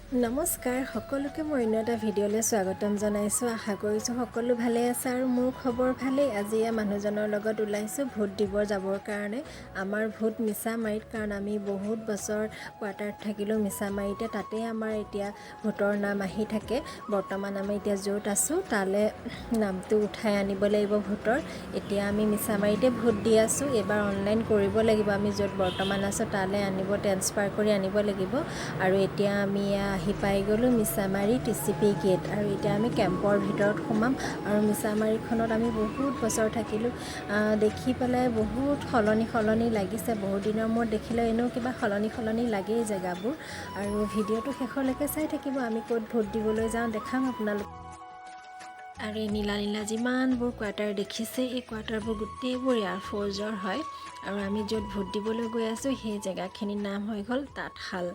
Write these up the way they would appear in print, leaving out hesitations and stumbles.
নমস্কাৰ সকলোকে, মই অন্য এটা ভিডিঅ'লৈ স্বাগতম জনাইছোঁ। আশা কৰিছোঁ সকলো ভালে আছে আৰু মোৰ খবৰ ভালেই। আজি এয়া মানুহজনৰ লগত ওলাইছোঁ ভোট দিব যাবৰ কাৰণে। আমাৰ ভোট মিছামাৰীত, কাৰণ আমি বহুত বছৰ কোৱাৰ্টাৰত থাকিলোঁ মিছামাৰীতে। তাতেই আমাৰ এতিয়া ভোটৰ নাম আহি থাকে। বৰ্তমান আমি এতিয়া য'ত আছোঁ, তালৈ নামটো উঠাই আনিব লাগিব ভোটৰ। এতিয়া আমি মিছামাৰীতে ভোট দি আছোঁ। এইবাৰ অনলাইন কৰিব লাগিব। আমি য'ত বৰ্তমান আছোঁ, তালৈ আনিব, ট্ৰেন্সফাৰ কৰি আনিব লাগিব। আৰু এতিয়া আমি এয়া আহি পাই গ'লোঁ মিছামাৰী টিচিপি গেট আৰু এতিয়া আমি কেম্পৰ ভিতৰত সোমাম। আৰু মিছামাৰীখনত আমি বহুত বছৰ থাকিলোঁ, দেখি পেলাই বহুত সলনি সলনি লাগিছে। বহুত দিনৰ মূৰত দেখিলে এনেও কিবা সলনি সলনি লাগেই জেগাবোৰ। আৰু ভিডিঅ'টো শেষলৈকে চাই থাকিব, আমি ক'ত ভোট দিবলৈ যাওঁ দেখাম আপোনালোক। আৰু এই নীলা নীলা যিমানবোৰ কোৱাৰ্টাৰ দেখিছে, এই কোৱাৰ্টাৰবোৰ গোটেইবোৰ এয়াৰ ফ'ৰ্চৰ হয়। আৰু আমি য'ত ভোট দিবলৈ গৈ আছোঁ, সেই জেগাখিনিৰ নাম হৈ গ'ল তাঁতশাল।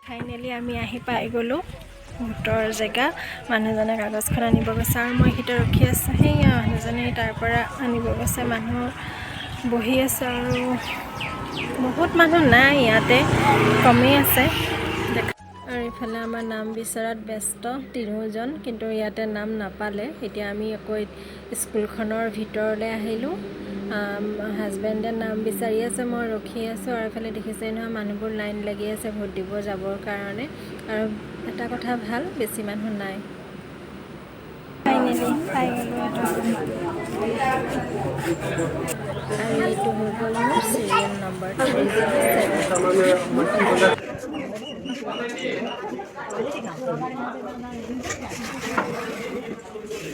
ফাইনেলি আমি আহি পাই গ'লোঁ ভোটৰ জেগা। মানুহজনে কাগজখন আনিব গৈছে আৰু মই এইখিনিতে ৰখি আছোঁ। সেইয়া মানুহজনে তাৰ পৰা আনিব গৈছে। মানুহ বহি আছে আৰু বহুত মানুহ নাই ইয়াতে, কমেই আছে। আৰু ইফালে আমাৰ নাম বিচৰাত ব্যস্ত তিনিওজন, কিন্তু ইয়াতে নাম নাপালে। এতিয়া আমি আকৌ স্কুলখনৰ ভিতৰলৈ আহিলোঁ। হাজবেণ্ডে নাম বিচাৰি আছে, মই ৰখি আছোঁ। আৰু এইফালে দেখিছেই নহয়, মানুহবোৰ লাইন লাগি আছে ভোট দিব যাবৰ কাৰণে। আৰু এটা কথা ভাল, বেছি মানুহ নাই। ফাইনেলি পাই গ'লোঁ এইটো। আৰু এইটো হৈ গ'ল মোৰ চিৰিয়েল নম্বৰ 307।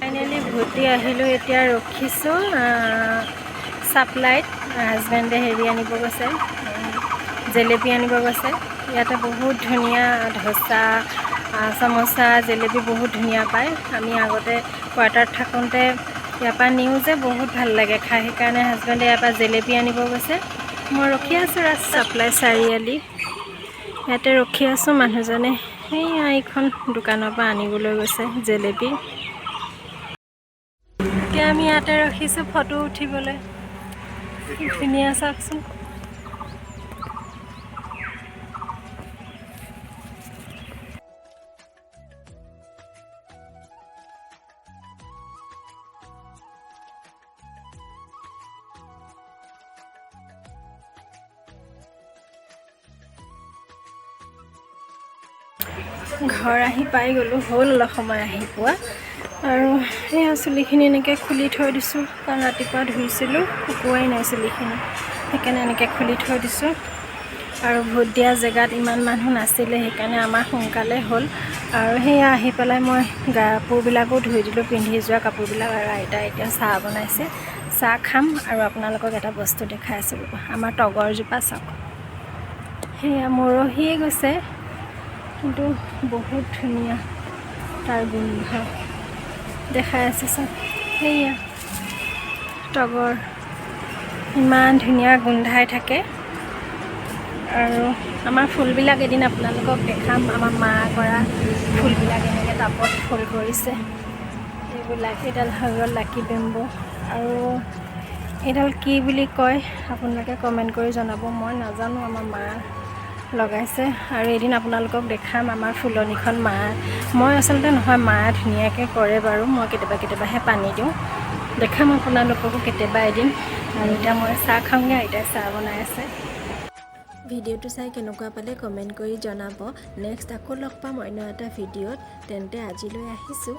ফাইনেলি ভোট দি আহিলোঁ। এতিয়া ৰখিছোঁ ছাপ্লাইত। হাজবেণ্ডে হেৰি আনিব গৈছে, জেলেপি আনিব গৈছে। ইয়াতে বহুত ধুনীয়া ধচা, চামোচা, জেলেপি বহুত ধুনীয়া পায়। আমি আগতে কোৱাৰ্টাৰত থাকোঁতে ইয়াৰ পৰা নিওঁ যে, বহুত ভাল লাগে খাই। সেইকাৰণে হাজবেণ্ডে ইয়াৰ পৰা জেলেপি আনিব গৈছে, মই ৰখি আছোঁ ৰাস্তা ছাপ্লাই চাৰিআলি ইয়াতে ৰখি আছোঁ। মানুহজনে সেইয়া এইখন দোকানৰ পৰা আনিবলৈ গৈছে জেলেপি। এতিয়া আমি ইয়াতে ৰখিছোঁ ফটো উঠিবলৈ। কি ধুনীয়া চাওকচোন। ঘৰ আহি পাই গ'লোঁ, হ'ল অলপ সময় আহি পোৱা। আৰু সেয়া চুলিখিনি এনেকৈ খুলি থৈ দিছোঁ, কাৰণ ৰাতিপুৱা ধুইছিলোঁ, শুকুৱাই নাই চুলিখিনি, সেইকাৰণে এনেকৈ খুলি থৈ দিছোঁ। আৰু ভোট দিয়া জেগাত ইমান মানুহ নাছিলে, সেইকাৰণে আমাৰ সোনকালে হ'ল। আৰু সেয়া আহি পেলাই মই কাপোৰবিলাকো ধুই দিলোঁ, পিন্ধি যোৱা কাপোৰবিলাক। আৰু আইতাই এতিয়া চাহ বনাইছে, চাহ খাম। আৰু আপোনালোকক এটা বস্তু দেখাই আছোঁ ৰ'ব। আমাৰ তগৰজোপা চাওক, সেয়া মৰহিয়ে গৈছে, কিন্তু বহুত ধুনীয়া তাৰ গোন্ধ। দেখাই আছে চাওক, সেয়া তগৰ, ইমান ধুনীয়া গোন্ধাই থাকে। আৰু আমাৰ ফুলবিলাক এদিন আপোনালোকক দেখাম। আমাৰ মা কৰা ফুলবিলাক এনেকৈ টাবত ফুল কৰিছে। এইবিলাক এইডাল হৈ গ'ল লাকি বেম্বু। আৰু এইডাল কি বুলি কয়, আপোনালোকে কমেণ্ট কৰি জনাব, মই নাজানো, আমাৰ মা লগাইছে। আৰু এদিন আপোনালোকক দেখাম আমাৰ ফুলনিখন। মা, মই আচলতে নহয়, মা ধুনীয়াকৈ কৰে বাৰু, মই কেতিয়াবা কেতিয়াবাহে পানী দিওঁ। দেখাম আপোনালোককো কেতিয়াবা এদিন। আৰু এতিয়া মই চাহ খাওঁগৈ, আইতাই চাহ বনাই আছে। ভিডিঅ'টো চাই কেনেকুৱা পালে কমেণ্ট কৰি জনাব। নেক্সট আকৌ লগ পাম অন্য এটা ভিডিঅ'ত। তেন্তে আজিলৈ আহিছোঁ।